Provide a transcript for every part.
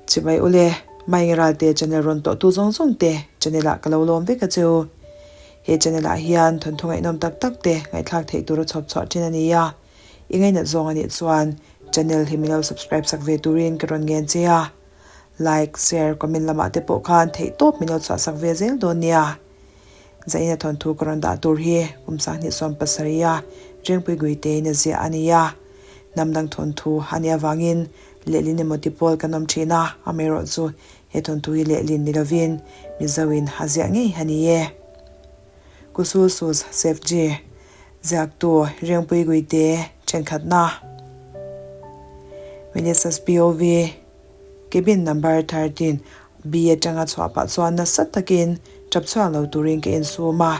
Chibai ule, Maingeralte channel rawn tawhtu zawng zawng te channel ah ka lo lawm vek a cheu. He channel ah hian thawnthu ngaihnawm tak tak te ngaihthlak theih tur a chhawp chhuah thin a ni a. I ngainat zawng a nih chuan channel hi min lo subscribe sak ve turin ka rawn ngen che a. Like, share, comment lamah te pawh khan theihtawp min lo chhuah sak ve zel dawn nia. Zaina thawnthu ka rawn dah tur hi kum 2017 a Rengpui Guitein a ziah a ni a. Hnam dang thawnthu a nih avangin lehlin emaw ti pawl kan awm thin a, amaherawhchu he thawnthu hi lehlin ni lovin Mizoin a ziah ngei a ni e. Kusulsus Sefji, Ziaktu Rengpui Guite thenkhatna. Melissa's POV. Cabin number 13 B atanga chhuah pah chuan nasa takin tap chhuak lo turin ka insum a,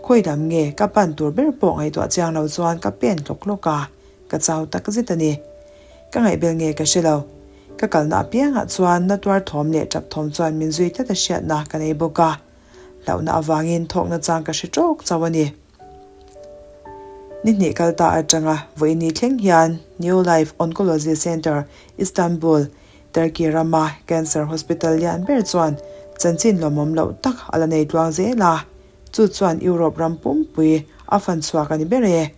khawi lam nge ka pan tur ber pawh ngaihtuah chiang lo chuan ka pen hlawk hlawk a, ka chau tak zet a ni. Ka ngaihbel nge ka hre lo. Ka kalna apiangah chuan na tuar thawm leh tap thawm chuan min zui tlat a hriatna ka nei bawk a, hlauhna avangin thawkna chang ka hre tawk chauh a ni. Ni hnih kal ta atanga vawiini thleng hian New Life Oncology Center, Istanbul, Turkey rama cancer hospital lian ber chuan chanchin lawmawm loh tak a la nei tluang zel a, chu chuan Europe ram pumpui a fan chhuak a ni ber e.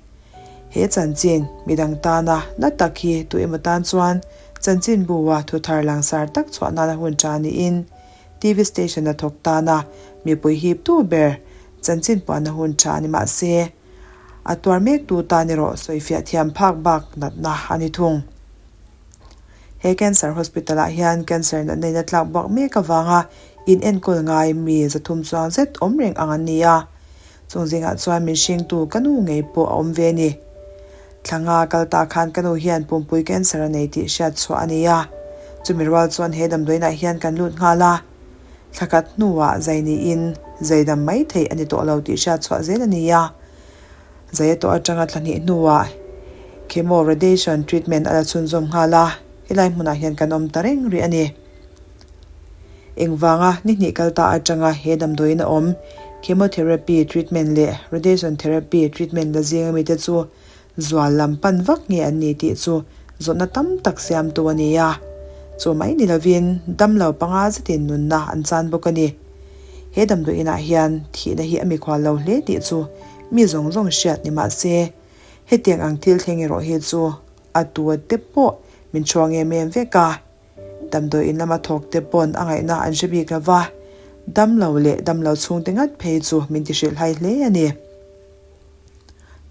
He chanchin midang tana na tak hi tu emaw tan chuan chanchinbu-a thuthar langsar tak chhuah nana hun tha niin TV station a thawk tana mipui hiptu ber Chanchin puanna hun tha ni mah se, a tuar mektu tan erawh sawifiah thiam phak bak natna a ni thung. He Cancer Hospital ah hian cancer natna in a tlak buak mek avanga in enkawl ngai mi 300 chuang zet awm reng ang an ni a. Chung zingah chuan min hringtu ka nu ngei pawh a awm ve a ni. Thla nga kal ta khan ka nu hian pumpui cancer a nei tih hriat chhuah a ni a. Chumi rual chuan he damdawiinah hian kan lut nghal a. Thla khat hnuah zai niin zai dam mai theih a ni tawh lo tih hriat chhuah zel a ni a. Zai a tawh atanga thla hnih hnuah chemo radiation treatment a la chhunzawm nghal a, helai hmunah hian kan awm ta reng rih a ni. Engvanga ni hnih kal ta atanga he damdawiin a awm chemotherapy treatment leh radiation therapy treatment la zing amite chu Zual lam pan vak nge an ni tih chu zawhna tam tak siamtu a ni a. Chu mai ni lovin damlo panga zetin nunna an chan bawk a ni. He damdawi inah hian thihna hi a mikhual lo hle tih chu mi zawng zawng hriat ni mah se, hetiang ang thil thleng erawh hi chu a tu te pawh min ṭhuang em em vek a. Damdawi in lama thawk te pawn a ngaihna an hre bik lo va, damlo leh damlo chhungte ngat phei chu min ti hrilhhai hle a ni.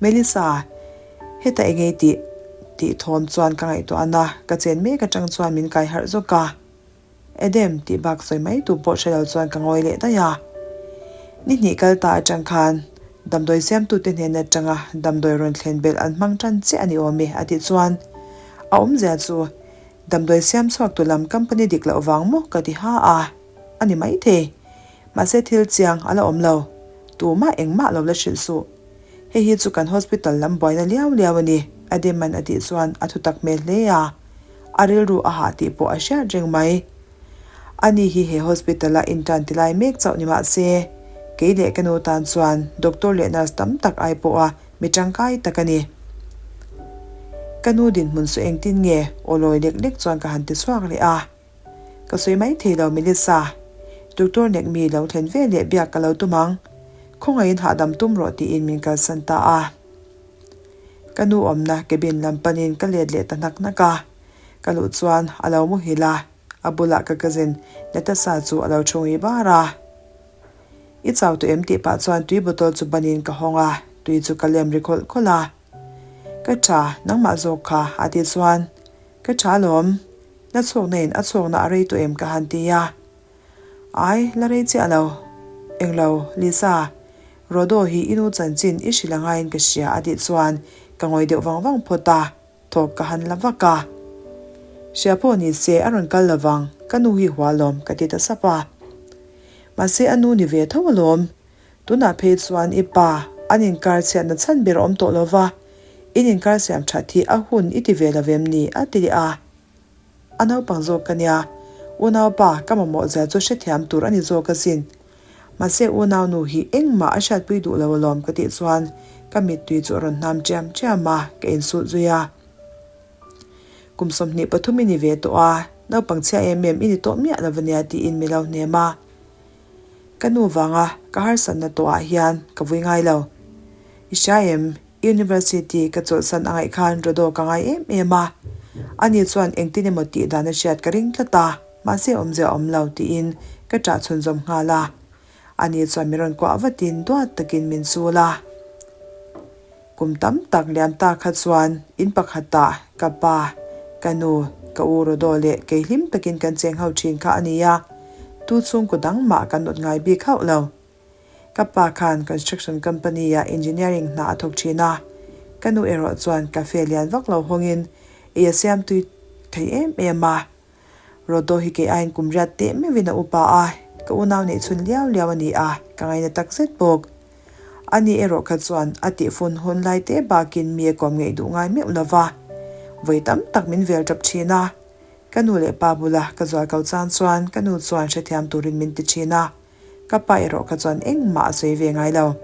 Melissa, heta eng ei tih? tih thawm chuan ka ngaihtuah a, ka chen mek atang chuan min kai harh zawk a. Adam tih bak sawi mai tu pawh hre lo chuan ka ngawi leh daih a. Ni hnih kal ta atang khan damdawi siamtute hnen atanga damdawi rawn thlen belh an hmang tan chiah a ni awm e a tih chuan a awmzia chu damdawi siam chhuak tu lam company dik loh vang maw ka ti ha a, a ni maithei. Mahse thil chiang a la awm lo. Tumah engmah lo la hrilh suh. Hei hi chu kan hospital lam buaina liau liau a ni, Ademan a tih chuan a thutak hmel hle a. A rilru a hah tih pawh a hriat reng mai. Ani hi he hospital a intern ti lai mek chauh ni mah se, kei leh ka nu tan chuan doctor leh nurse tam tak ai pawha mi tangkai tak a ni. Ka nu dinhmun chu engtin nge aw lawi lek lek chuan ka han ti chhuak leh a. Ka sawi mai thei lo Melissa, Doctor Nekmi lo thlen ve leh biak ka lo tum ang. Khawngaihin hahdam tum rawh tiin min kalsan ta a. Ka nu awmna cabin lam panin ka let leh ta hnak hnak a. Ka luh chuan a lo muhil a, a bulah ka cousin Natasha chu a lo thu ngei bar a. I chau tawh em tih pah chuan tui bottle chu banin ka hawng a, tui chu ka lem ri khawlh khawlh a. Ka tha, nangmah zawk kha a tih chuan ka tha alawm. Na chhuakna in a chhuakna a rei tawh em ka han ti a. Ai, la rei chiah lo. Englo, Lisa, Rodo hi i nu chanchin i hrilh angaiin ka hria a tih chuan ka ngawi deuh vang vang phawt a, thawk ka han la vak a. Hria pawh ni se a rawn kal lovang, ka nu hi hua alawm ka ti ta sap a. Mahse a nu ni ve tho alawm, tunah phei chuan i pa an inkar chhiatna chhan ber a awm tawh lova, in inkar siam that hi a hun i ti ve lovem ni a ti leh a. A naupang zawk ka nia, unaupa ka mamawh zia chu hrethiam tur a ni zawk asin. Mahse unau nu hi engmah a hriatpui duh lo alawm ka tih chuan ka mittui chu a rawn hnam ṭiam ṭiam a, ka insut zui a. Kum 23 i ni ve tawh a, Naupang chhia em em i ni tawh miah lo ania tiin mi lo hnem a. Ka nu vanga ka harsatna tawhah hian ka vui ngai lo. I hria em, University ka chawlhsan a ngaih khan Rodo ka ngai em em a. Ani chuan engtin emaw tih dan a hriat ka ring tlat a, mahse awmzia a awm lo tiin ka ṭah chhunzawm nghal a. Ani chuan min rawn kuah vatin duat takin min chul a. Kum tam tak lian ta kha chuan in pakhatah ka pa, ka nu, ka u Rodo leh kei hlim takin kan cheng ho thin kha a ni a, tu chhungkaw dang mah kan nawt ngai bik hauh lo. Ka pa khan construction company ah engineering hna a thawk thin a, ka nu erawh chuan cafe lian vak lo hawngin ei a siam tui thei em em a. Rodo hi kei aiin kum riat teh meuhin a upa a, ka unau neih chhun liau liau a ni a, ka ngaina tak zet bawk. Ani erawh kha chuan a tihfun hun lai te bakin mi a kawm ngeih duh ngai meuh lo va, vawi tam tak min vel tap thin a. Ka nu leh pa bula ka zual ko chan chuan ka nu chuan hrethiam turin min ti thin a, ka pa erawh kha chuan engmah a sawi ve ngai lo.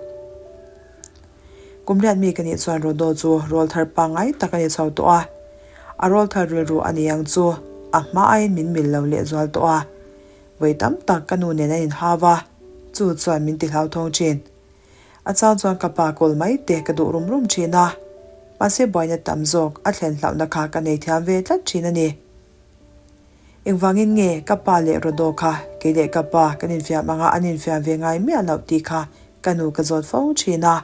Kum riat mi ka nih chuan Rodo chu rawl thar pangngai tak a ni chho tawh a, a rawl thar rilru a ni ang chu a hma aiin min mil lo lehzual tawh a. Vawi tam tak ka nu nen an inhau a, chu chuan min ti hlauthawng thin. A chang chuan ka pa kawl mai te ka duh rum rum thin a, mahse buaina tam zawk a thlen hlauhna kha ka nei thiam ve tlat thin a ni. Engvangin nge ka pa leh Rodo kha kei leh ka pa kan infiam anga an infiam ve ngai miah loh tih kha ka nu ka zawt fo thin a.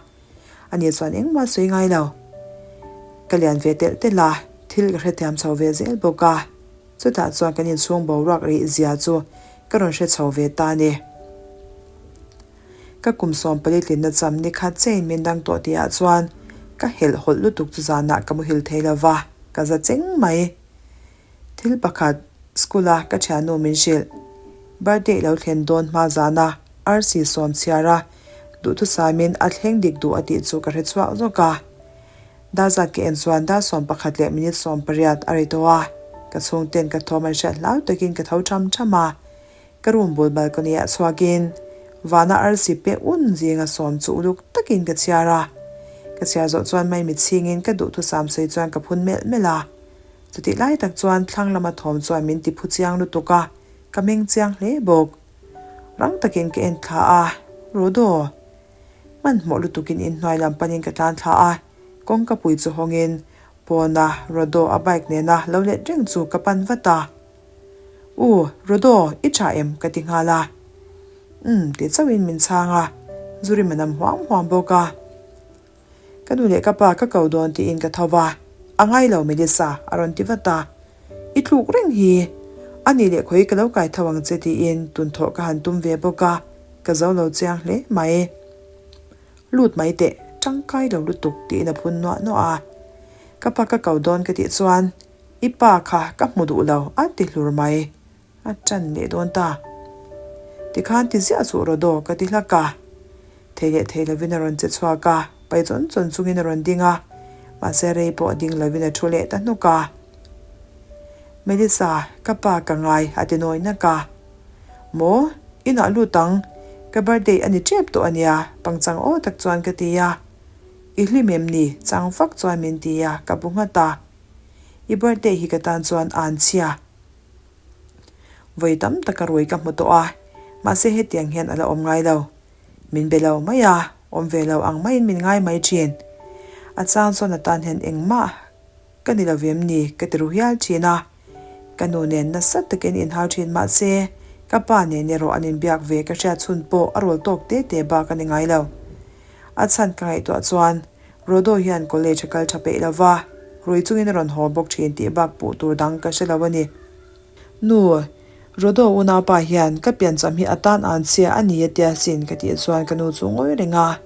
Ani chuan engmah sawi ngai lo. Ka lian ve telh telh a, thil ka hrethiam chho ve zel bawk a. Chutah chuan kan inchhung boruak rih zia chu ka rawn hre chho ve ta a ni. Ka kum 14 tlinna cham ni khat chein min dang tawh tihah chuan ka helh hawlh lutuk chu zanah ka muhil thei lo va, ka za cheng mai. Thil pakhat, school a ka thiannu min hrilh. Birthday lo thlen dawn hma zana RC sawm chhiar a, duhthusaimin a thleng dik duh a tih chu ka hre chhuak zawk a. Dar zat ka en chuan dar 11 leh minute 18 a ri tawh a, ka chhungten ka thawm an hriat hlau takin ka tho tham tham a. Ka room bul balcony ah chhuakin vana arsi pe un zinga sawm chu uluk takin ka chhiar a. Ka chhiar zawh chuan maimi chhingin ka duhthusam sawi chuan ka phun melh melh a. Chutih lai tak chuan thlang lama thawm chuan min ti phu chiang lutuk a, ka meng chiang hle bawk. Rang takin ka en thla a, Rodo! Hmanhmawh lutukin inhnuai lam panin ka tlan thla a, kawngka pui chu hawngin pawna Rodo a bike nena lo let reng chu ka pan vat a. U, Rodo, i tha em? ka ti nghal a. Umm, ti chauhin min chhang a, zu rim a nam huam huam bawk a. Ka nu leh ka pa ka ko dawn tiin ka tho va, A ngai lo Melissa, a rawn ti vat a. I tluk reng hi. A nih leh khawi ka lo kai tho ang che tiin tunthawh ka han tum ve bawk a, ka zo lo chiang hle mai. Lut mai teh, tangkai lo lutuk tiin a phun nuah nuah a. Ka pa ka ko dawn ka tih chuan, I pa kha ka hmu duh lo a ti hlur mai. A ṭan leh dawn ta. Tikhan ti ziah suh rawh daw ka ti hlak a. Thei leh thei lovin a rawn che chhuak a, pai chawn chawn chungin a rawn ding a, mahse rei pawh ding lovin a thu leh ta hnuk a. Melissa, ka pa ka ngai a ti nawi nak a. Maw? Inah lut ang, ka birthday a ni ṭep tawh a nia, pangchang aw tak chuan ka ti a. I hlim em ni? Chang fak chuan min ti a, ka bu nghat a. I birthday hi ka tan chuan an chhia. Vawi tam taka rui ka hmu tawh a, mahse hetiang hian a la awm ngai lo. Min be lo mai a, awm ve lo ang maiin min ngai mai thin. A chang chuan a tan hian engmah ka ni lo vem ni ka ti ru hial thin a. Ka nu nen nasa takin inhau thin mahse ka pa nen erawh an inbiak ve ka hriat chhun pawh a rawl tawk te te bak a ni ngai lo. A chhan ka ngaihtuah chuan Rodo hian college a kal tha peih lo va, rui chungin a rawn haw bawk thin tih bak puh tur dang ka hre lo a ni. Nu, Rodo unaupa hian ka piancham hi a tan an chhia a ni a tia sin ka tih chuan ka nu chu ngawi reng a.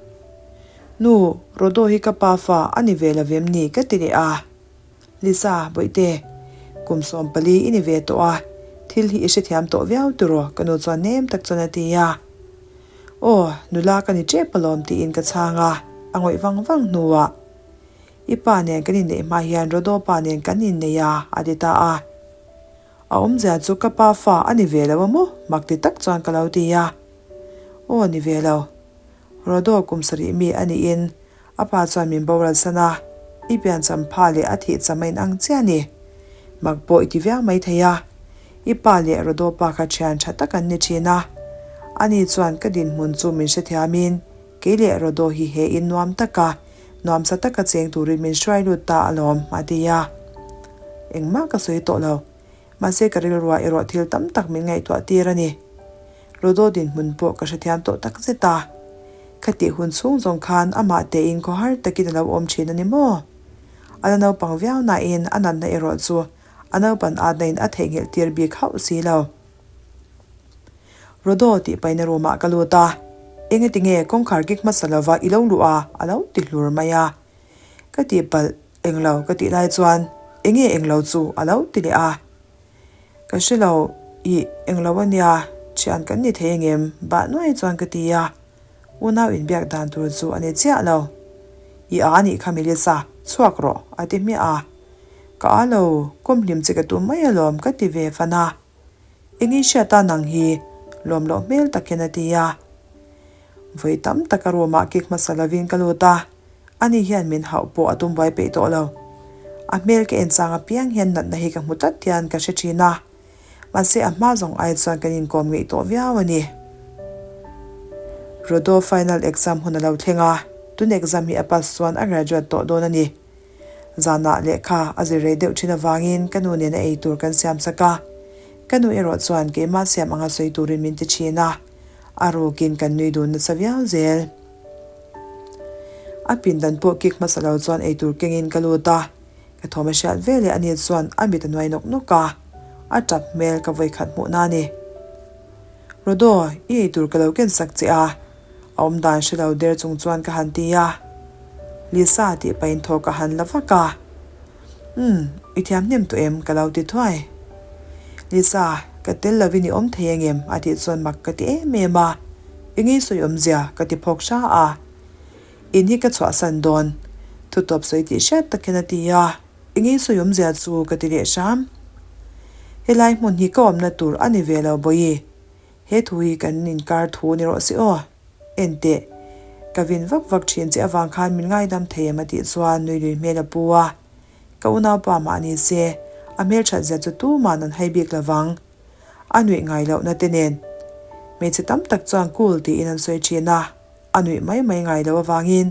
Nu, Rodo hi ka pa fa a ni ve lo vem ni ka ti leh a. Lisa, Bawihte, kum 14 i ni ve tawh a, thil hi i hrethiam tawh viau tiraw ka nu chuan nem tak chuan a ti a. Aw, nula ka ni tep alawm tiin ka chhang a, a ngawih vang vang hnuah, I pa nen kan inneih hma hian Rodo pa nen kan innei a, a ti ta a. A awmzia chu ka pa fa a ni ve lo a maw? Mak ti tak chuan ka lo ti a. Aw, ni ve lo. Rodo kum sarih mi a niin a pa chuan min boral san a, i piancham pha leh a thih cham a inang chiah a ni. Mak pawh i ti viau mai thei a. I pa leh Rodo pa kha thian tha tak an ni thin a. Ani chuan ka dinhmun chu min hrethiamin kei leh Rodo hi he in nuam taka, nuamsa taka cheng turin min hruai lut ta alawm, a ti a. Engmah ka sawi tawh lo. Mahse ka rilruah erawh thil tam tak min ngaihtuah tir a ni. Rodo dinhmun pawh ka hrethiam tawh tak zet a. Khatih hun chhung zawng khan amah tein khawhar takin a lo awm thin a ni maw? A la naupang viau nain a natna erawh chu a naupan atna in a theihnghilh tir bik hauh si lo. Rodo tih paina room ah ka lut a, engati nge kawngkhar kik hmasa lova i lo luh a? a lo ti hlur mai a. Ka tihpalh englo ka tih lai chuan enge englo chu a lo ti leh a. Ka hre lo, ih englo a nia, thian kan ni thei engem? Bah nuai chuan ka ti a, unau inbiak dan tur chu a ni chiah lo. I a nih kha Melissa, chhuak rawh a ti hmiah a. Ka a lo, kawm hlim che ka tum mai alawm ka ti ve fan a. Eng i hriat a nang hi? Lawm loh hmel tak hian a ti a. Vawi tam tak a room ah kik hmasa lovin ka lut a, ani hian min hauh pawh a tum buai peih tawh lo. A hmel ka en chang apiang hian natna hi ka hmu tlat hian ka hre thin a, mahse a hma zawng ai chuan kan inkawm ngeih tawh viau a ni. Rodo final exam hun a lo thleng a, tun exam hi a pass chuan a graduate tawh dawn a ni. Zanah lehkha a zir rei deuh thin avangin ka nu nen a ei tur kan siam sak a, ka nu erawh chuan keimah siam anga sawi turin min ti thin a, a rukin kan nui dun nasa viau zel. A pindan pawh kik hmasa lo chuan ei tur kengin ka lut a, ka thawm a hriat ve leh ani chuan a mit a nuai nawk nawk a, a tap hmel ka vawikhat hmuhna a ni. Rodo, i ei tur ka lo ken sak che a, A awm dan hre lo der chung chuan ka han ti a, Lisa tih pahin thaw ka han la vak a. Umm, i thiam hnem tawh em? ka lo ti thuai. Lisa, ka tel lovin i awm thei angem? a tih chuan mak ka ti em em a. Eng i sawi awmzia? ka ti phawk hra a. In hi ka chhuahsan dawn. Thutawp sawi tih hriat tak hian a ti a. Eng i sawi awmzia chu? ka ti leh hram. Helai hmun hi ka awmna tur a ni ve lo Bawihi. He thu hi kan inkar thu ni rawh se aw. Enteh, ka vin vak vak thin che avang khan min ngaidam thei em a tih chuan nui lui hmel a pu a. Ka unaupa mah ni se, a hmelthat zia chu tuman an hai bik lovang. A nuih ngai lohna te nen. Hmeichhe tam tak chuan cool tiin an sawi thin a, a nuih mai mai ngai lo avangin.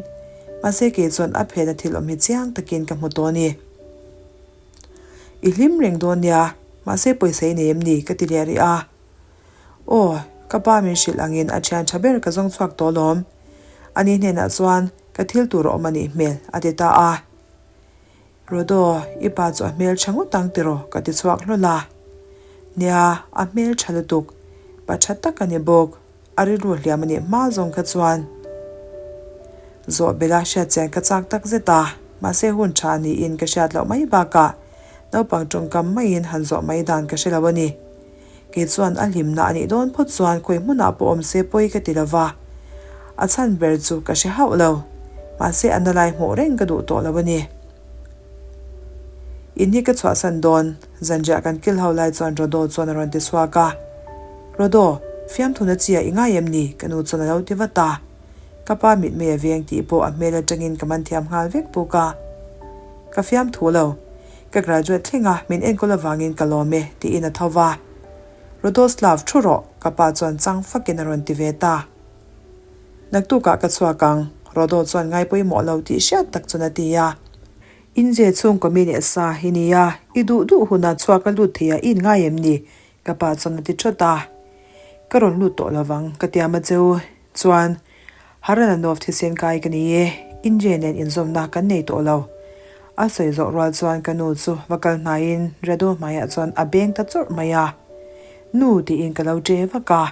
Mahse kei chuan a phena thil awm hi chiang takin ka hmu tawh a ni. I hlim reng dawn nia, mahse pawisa i nei em ni? ka ti leh rih a. Aw, ka pa min hrilh angin a thian tha ber ka zawng chhuak tawh alawm. Ani hnenah chuan ka thil tur a awm a nih hmel, a ti ta a. Rodo, i pa chu a hmel tha ngawt ang tiraw? ka ti chhuak hlawl a. Nia, a hmel tha lutuk. Pa tha tak a ni bawk. A rilru hliam a nih hma zawng kha chuan zawh bela hriat chian ka chak tak zet a, mahse hun tha niin ka hriat loh mai bakah naupang tawngkam maiin han zawh mai dan ka hre lo a ni. Kei chuan a hlimna a nih dawn phawt chuan khawi hmunah pawh awm se pawi ka ti lo va, a chhan ber chu ka hre hauh lo, mahse a na lai hmuh reng ka duh tawh lo a ni. In hi ka chhuahsan dawn, zanriah kan kil ho lai chuan Rodo chuan a rawn ti chhuak a. Rodo, fiamthuna chi ah i ngai em ni? Ka nu chuan a lo ti vat a. Ka pa mitmei a veng tih pawh a hmel atangin ka man thiam nghal vek bawk a. Ka fiamthu lo. Ka graduate thleng a, min enkawl avangin ka lawm e, tiin a tho va. Rodoslav, thu rawh! Ka pa chuan chang fakin a rawn ti ve ta. Naktukah ka chhuak ang, Rodo chuan ngai pawimawh lo tih hriat tak chuan a ti a. Inje chhungkaw mi leh sa i ni a, i duh duh hunah chhuak a lut thei a i inngai em ni? Ka pa chuan a ti thawt a. Ka rawn lut tawh lovang, ka tiam a cheu. Chuan, Harananov thisen kai ka ni e, Inje nen inzawmna kan nei tawh lo. A sawi zawh rual chuan ka nu chu va kal hnaiin Rado hmaiah chuan a beng ta chawrh mai a. Nu tiin ka lo ṭe vak a.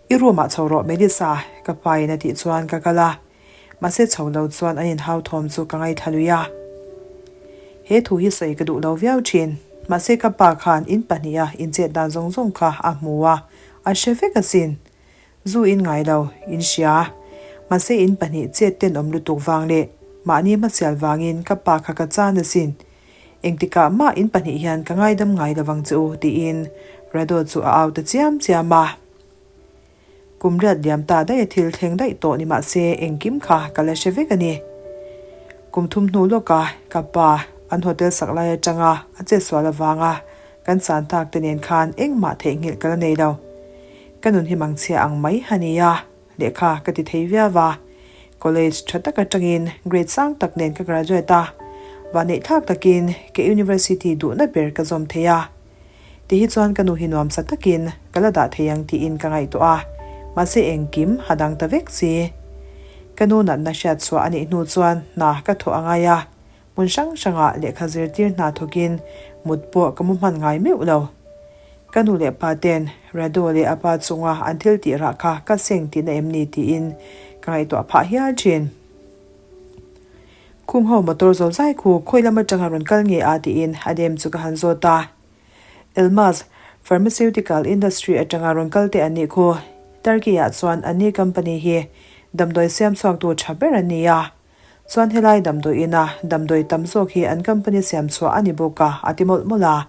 I room ah chho rawh Melissa, ka pa in a tih chuan ka kal a, mahse chho lo chuan an inhau thawm chu ka ngaithla lui a. He thu hi sawi ka duh lo viau thin, mahse ka pa khan in pahniha inchet dan zawng zawng kha a hmu a, a hre vek asin. Zu in ngai lo, in hria. Mahse in pahnih chet tenawm lutuk vang leh mahni hmasial vangin ka pa kha ka chan asin. Engtikah mah in pahnih hian ka ngaidam ngai lovang che u, tiin Rado chu a au ta chiam chiam a. Kum riat liam ta daih a thil thleng daih tawh ni mah se engkim kha ka la hre vek a ni. Kum thum hnu lawka ka pa an hotel sak lai atanga a chetsual avanga. Kan chan tak te nen khan engmah theihnghilh ka la nei lo. Ka nun hi mangchhia ang mai a ni a, lehkha ka ti thei viau a. College tha tak atangin grade sang tak nen ka graduate a, vahneih thlak takin ka university duhna ber ka zawm thei a. Ti hi chuan ka nu hi nuamsa takin ka la dah thei ang tiin ka ngaihtuah a, mahse engkim a dang ta vek si. Ka nu natna hriat chhuah a nih hnu chuan hna ka thawh a ngai a, hmun hrang hrangah lehkha zirtir hna thawkin mut pawh ka mu hman ngai meuh lo. Ka nu leh pa ten Rado leh a pa chunga an thil tih rah kha ka seng tihna em ni tiin ka ngaihtuah phah hial thin. Khung ho motor zo zai khu khawi lam atanga rawn kal nge a tiin a dem chu ka han zawt a. Elmas Pharmaceutical Industry atanga rawn kal te an nih khu. Turkey ah chuan an ni company hi damdawi siam chhuaktu tha ber an ni a. Chuan helai damdawi ina damdawi tam zawk hi an company siam chhuah a ni bawk a a ti mawlh mawlh a.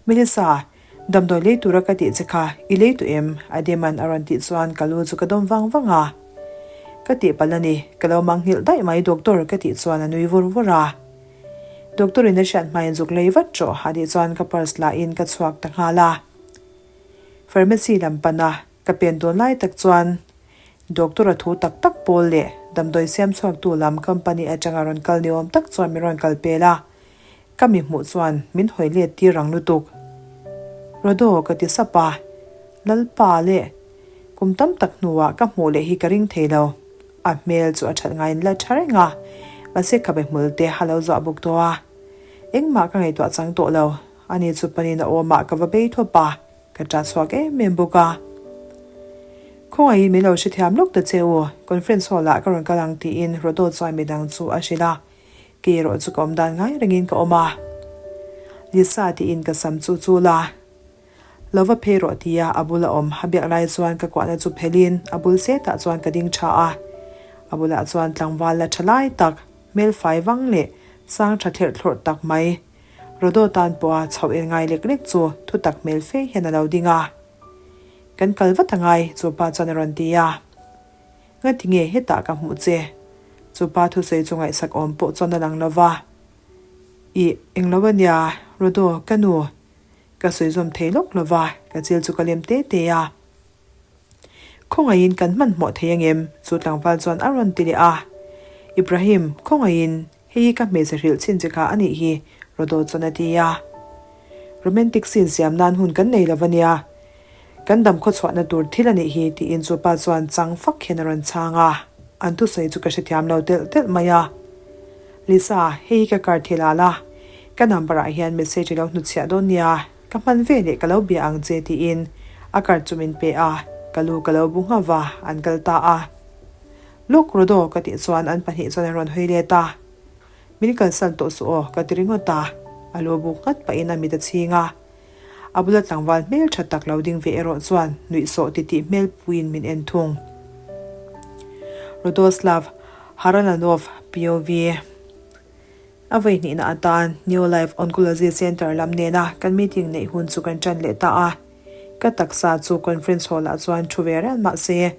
Melissa, damdawi lei tura ka tih che kha i lei tawh em? Ademan a rawn tih chuan ka lu chu ka dawm vang vang a. Ka tih palh a ni, ka lo mangnghilh daih mai doctor ka tih chuan a nui vur vur a. Doctor in a hriat hmain zuk lei vat rawh a tih chuan ka purse lah in ka chhuak ta nghal a. Pharmacy lam pan a ka pen dawn lai tak chuan doctor a thu tak tak pawl leh damdawi siam chhuaktu lam company atanga rawn kal ni awm tak chuan min rawn kal pel a. Ka mi hmuh chuan min hawi let tir ang lutuk. Rodo ka ti sap a, Lalpa leh kum tam tak hnuah ka hmuh leh hi ka ring thei lo. A hmel chu a that ngaiin la tha reng a, mahse ka be hmul te a lo zuah bawk tawh a. Engmah ka ngaihtuah chang tawh lo, ani chu panin a awmah ka va bei thawp a, ka ṭah chhuak em em bawk a. Khawngaihin min lo hrethiam lawk ta che u, conference hall ah ka rawn kal ang tiin Rodo chuan midang chu a hrilh a. Kei erawh chu ka awm dan ngai rengin ka awm a. Lisa tiin ka sam chu chul a. Lo va phei rawh tia a bula awm a biak lai chuan ka kuahna chu phelin a bul setah chuan ka ding tha a. A bulah chuan tlangval la tha lai tak, hmel fai vang leh sang tha thlerh thlawrh tak mai. Rodo tan pawha chhoh en ngai lek lek chu thutak hmel fe hian a lo ding a. Kan kal vat angai, chu pa chuan a rawn ti a. Ngati nge hetah ka hmuh che? Chu pa thusawi chu ngaihsak awm pawh chuan a lang lo va. Ih, eng lo a nia, Rodo, ka nu. Ka sawi zawm thei lawk lo va, ka chil chu ka lem te te a. Khawngaihin kan hmanhmawh thei angem? Chu tlangval chuan a rawn ti leh a. Ibrahim, khawngaihin Hei hi ka hmeichhe hrilh chhin che kha a nih hi, Rodo chuan a ti a. Romantic scene siam nan hun kan nei lo va nia. Kan dam khawchhuahna tur thil a nih hi, tiin chu pa chuan chang fak hian a rawn chhang a. An thusawi chu ka hrethiam lo telh telh mai a. Lisa, hei hi ka card thil al a. Ka number ah hian message i lo hnutchhiah dawn nia. Ka hman ve leh ka lo bia ang che, tiin a card chu min pe a. Ka lu ka lo bu nghauh va, an kal ta a. Lawk Rodo ka tih chuan an pahnih chuan an rawn hawi let a. Min kalsan tawh suh aw ka ti ringawt a, a lu buk nghat pahin a mit a chhing a. A bula tlangval hmel tha tak lo ding ve erawh chuan nuihsawh titih hmel puiin min en thung. Rodoslav Haralanov, POV. A vawi hnihna atan New Life Oncology Centre lam nena kan meeting neih hun chu kan ṭan leh ta a. Ka taksa chu conference hall ah chuan thu ve reng mah se,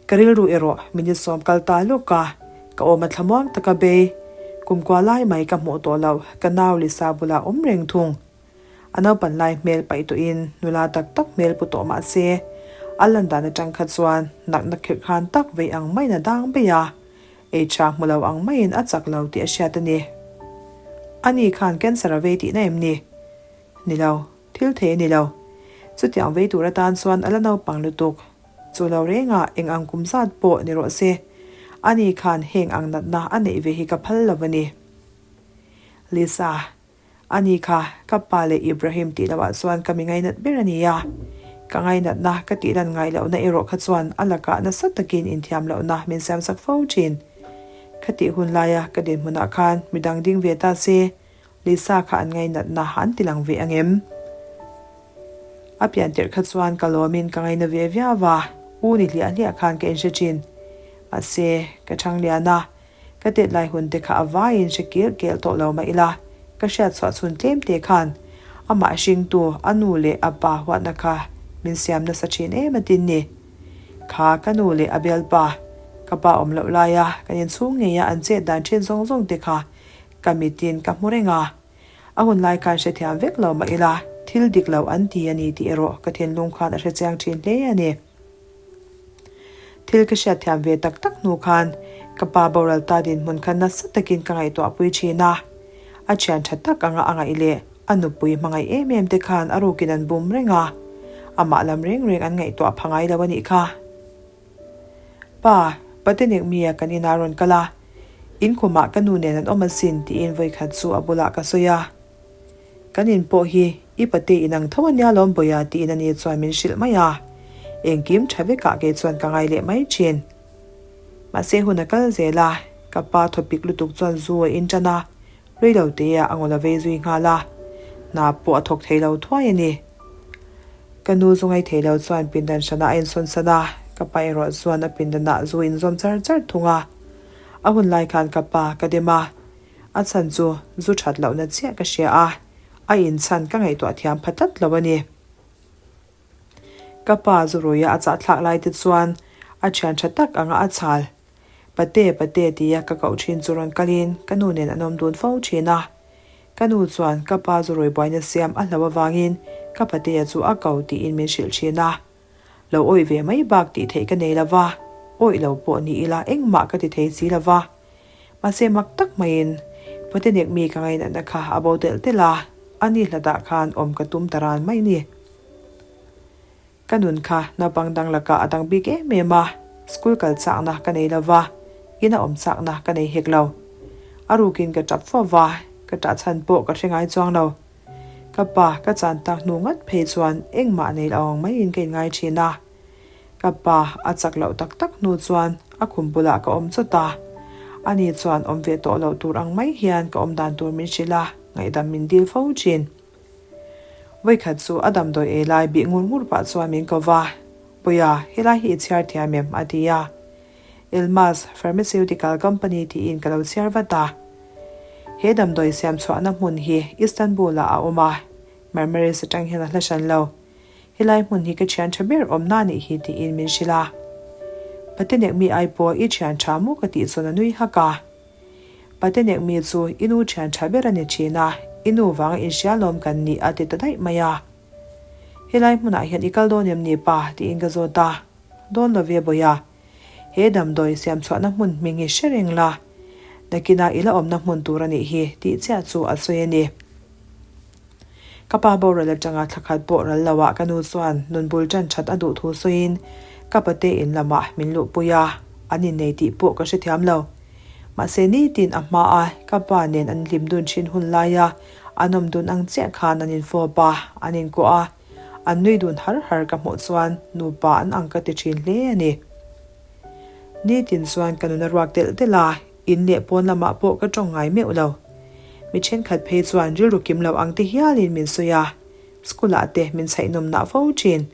ka rilru erawh minute sawm kal ta lawk a, ka awm a thlamuang taka bei. Kumkua lai mai ka hmuh tawh loh, ka nau Lisa bulah awm reng thung. A naupan lai hmel paih tawhin nula tak tak hmel pu tawh mah se, a lan dan aṭang kha chuan nakna khirh khan tak vei ang maiin a dang bei a. Ei tha hmu lo ang maiin a chak lo tih a hriat a ni. Ani khan cancer a vei tihna em ni? Ni lo, thil thei a ni lo. Chutiang vei tur atan chuan a la naupang lutuk. Chu lo rengah eng ang kum zat pawh ni rawh se. Ani khan heng ang natna a neih ve hi ka phal lo a ni. Lisa. A ni kha, ka pa leh Ibrahim tih lohah chuan ka mi ngainat ber a ni a. Ka ngainatna ka tih lan ngai lohna erawh kha chuan a lakah nasa takin inthiam lohna min siamsak fo thin. Ka tih hun laia ka dinhmunah khan midang ding ve ta se, Lisa kha an ngainatna an ti lang ve ang em? A pian tirh kha chuan ka lawmin ka ngaina ve viau a, u ni hliah hliah khan ka inhre thin. Mahse, ka chhang lian a, Ka tet lai hun te kha a vaiin hre kel kel tawh lo mah ila, ka hriat chhuah chhun tlem te khan amah hringtu a nu leh a pa huatna kha min siam nasa thin em a tin ni. Kha ka nu leh a bialpa, ka pa awm loh laia kan inchhung ngeia an chet dan thin zawng zawng te kha ka mitin ka hmu reng a. A hun lai khan hrethiam vek lo mah ila. Thil dik lo an ti a ni tih erawh ka thinlung khan a hrechiang thin hle a ni. Thil ka hriatthiam ve tak tak hnu khan ka pa boral ta dinhmun kha nasa takin ka ngaihtuahpui thin a. A thian tha tak anga a ngaih leh a nupui hmangaih em em te khan a rukin an bum reng a, amah lam reng reng an ngaihtuah pha ngai lo a nih kha. Pa, Patenek mia kan inah rawn kal a, in khumah ka nu nen an awm asin tiin vawikhat chu a bulah ka sawi a. Kan in pawh hi i pate in ang tho ania lawm Bawia tiin ani chuan min hrilh mai a, engkim tha vekah kei chuan ka ngai leh mai thin. Mahse hun a kal zel a, ka pa thawpik lutuk chuan zu a in tan a, reilo te ah a ngaw la vei zui nghal a, hna pawh a thawk thei lo thuai a ni. Ka nu zu ngai thei lo chuan pindan hranah a insawn san a, ka pa erawh chuan a pindanah zu in zawm char char thung a. A hun lai khan ka pa ka dem a, A chhan chu zu that lohna chiah ka hria a, a inchhan ka ngaihtuah thiam pha tlat lo a ni. Ka pa zu ruia a chahthlak lai te chuan a thian tha tak anga a chhal. Pate, pate tia ka koh thin chu rawn kalin ka nu nen an awm dun fo thin a. Ka nu chuan ka pa zu rui buaina siam a hlo avangin ka patea chu a ko tiin min hrilh thin a. Lo awih ve mai bak tih theih ka nei lo va, awih lo pawh ni ila engmah ka ti thei si lo va. Mahse mak tak maiin Patenek mi ka ngainatna kha a bo telh telh a, a ni hlatah khan awm ka tum ta ran mai ni. Ka nun kha naupang dang lakah a dang bik em em a, school kal chakna ka nei lo va, ina awm chakna ka nei hek lo. A rukin ka tap fo va, ka tah chhan pawh ka hre ngai chuang lo. Ka pa ka chan tak hnu ngat phei chuan engmah nei lo ang maiin ka inngai thin a. Ka pa a chak loh tak tak hnu chuan a khum bulah ka awm chawt a. Ani chuan awm ve tawh loh tur ang mai hian ka awm dan tur min hrilh a, ngaihdam min dil fo thin. Vawikhat chu a damdawi ei lai bih ngur ngur pah chuan min ko va, Puia, helai hi i chhiar thiam em? a ti a. Elmas Pharmaceutical Company tiin ka lo chhiar vat a. He damdawi siam chhuahna hmun hi Istanbul-ah a awm a, Marmaris atang hian a hla hran lo. Helai hmun hi ka thian tha ber awmna a nih hi tiin min hrilh a. Patenek mi ai pawh i thian tha maw ka tih chuan a nui hak a. Patenek mi chu i nu thian tha ber a ni thin a, i nu vanga inhria lawm kan nih a ti ta daih mai a. Helai hmunah hian i kal dawn em ni pa? tiin ka zawt a. Dawn lo ve Bawia. He damdawi siam chhuahna hmun hming hi hre reng la, nakinah i la awmna hmun tur a nih hi tih chiah chu a sawi a ni. Ka pa boral atanga thla khat pawh ral loah ka nu chuan nun bul tan that a duh thu sawiin ka pate in lamah min luhpui a, an innei tih pawh ka hrethiam lo. Mahse nitin a hma a ka pa nen an hlim dun thin hun laia an awm dun ang chiah khan an infawp a, an inkuah a, An nui dun har har ka hmuh chuan nupa an ang ka ti thin hle a ni. Nitin chuan ka nun a ruak telh telh a, in leh pawn lamah pawh ka tawng ngai meuh lo. Mi thenkhat phei chuan rilru kim lo ang te hialin min sawi a, school ah te min chhaih nawm nah fo thin.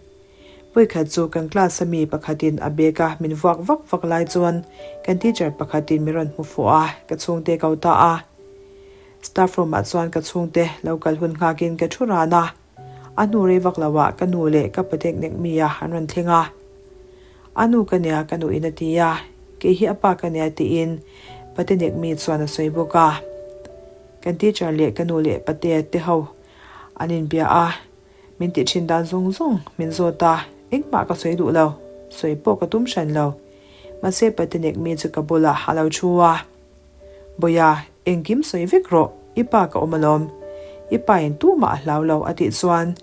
Vawikhat chu kan class a mi pakhatin a bag a min vuak vak vak lai chuan kan teacher pakhatin min rawn hmu fuh a, ka chhungte ko ta a. Staff room ah chuan ka chhungte lo kal hun nghakin ka thu ran a. A hnu rei vak lo ah ka nu leh ka patek nek mi a an rawn thleng a. A nu ka nia ka nuin a ti a, kei hi a pa ka nia tiin pate nek mi chuan a sawi bawk a. Kan teacher leh ka nu leh pate te ho an inbia a, min tih thin dan zawng zawng min zawt a, engmah ka sawi duh lo, sawi pawh ka tum hran lo. Mahse pate nek mi chu ka bulah a lo thu a. Bawia, engkim sawi vek rawh, i pa ka awm alawm. I pa in tumah a hlau lo a tih chuan,